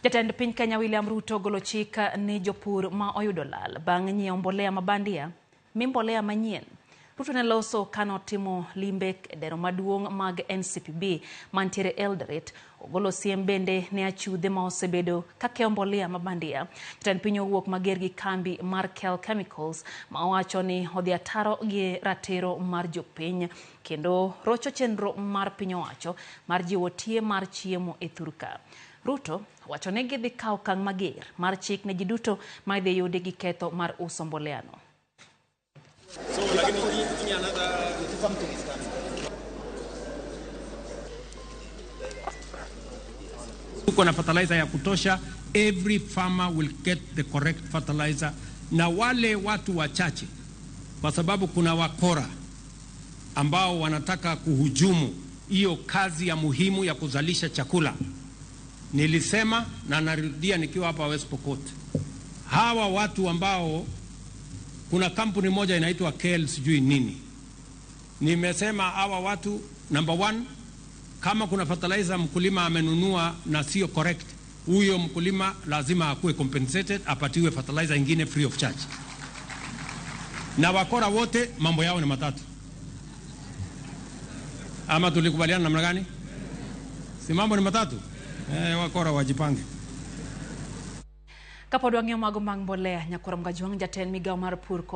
Jatend piny Kenya William Ruto ogolo chik ni jopur ma oyudo lal bang' nyiewo mbolea ma bandia mi mbolea manyien. Ruto ne loso kanotimo limbe e dero maduong' mag NCPB mantiere Eldoret. Ogolo siem bende ne achudhe ma osebedo ka keyo mbolea ma bandia. Jatend piny owuok mager gi kambi mar Kel Chemicals ma owacho ni odhi ataro gi ratiro mar jopiny kendo rocho chenro mar piny owacho mar jiwo tie mar chiemo e thurka. Ruto wacho ni gidhi kawo okang' mager mar chik ne ji duto ma idhi yudi gi ketho mar uso mbolea no. Tuko na fertilizer ya kutosha, every farmer will get the correct fertilizer. Na wale watu wachache, kwa sababu kuna wakora ambao wanataka kuhujumu hiyo kazi ya muhimu ya kuzalisha chakula. Nilisema na narudia nikiwa hapa West Pokot, hawa watu ambao kuna kampuni moja inaitwa KEL sijui nini, nimesema hawa watu number one, kama kuna fertilizer mkulima amenunua na sio correct, huyo mkulima lazima akuwe compensated, apatiwe fertilizer ingine free of charge. Na wakora wote mambo yao ni matatu. Ama tulikubaliana namna gani? Si mambo ni matatu? Wakora wajipange. Kapod wang'iyo mago mag mbolea, Nyakwar Mgajwang' jatend migawo mar pur.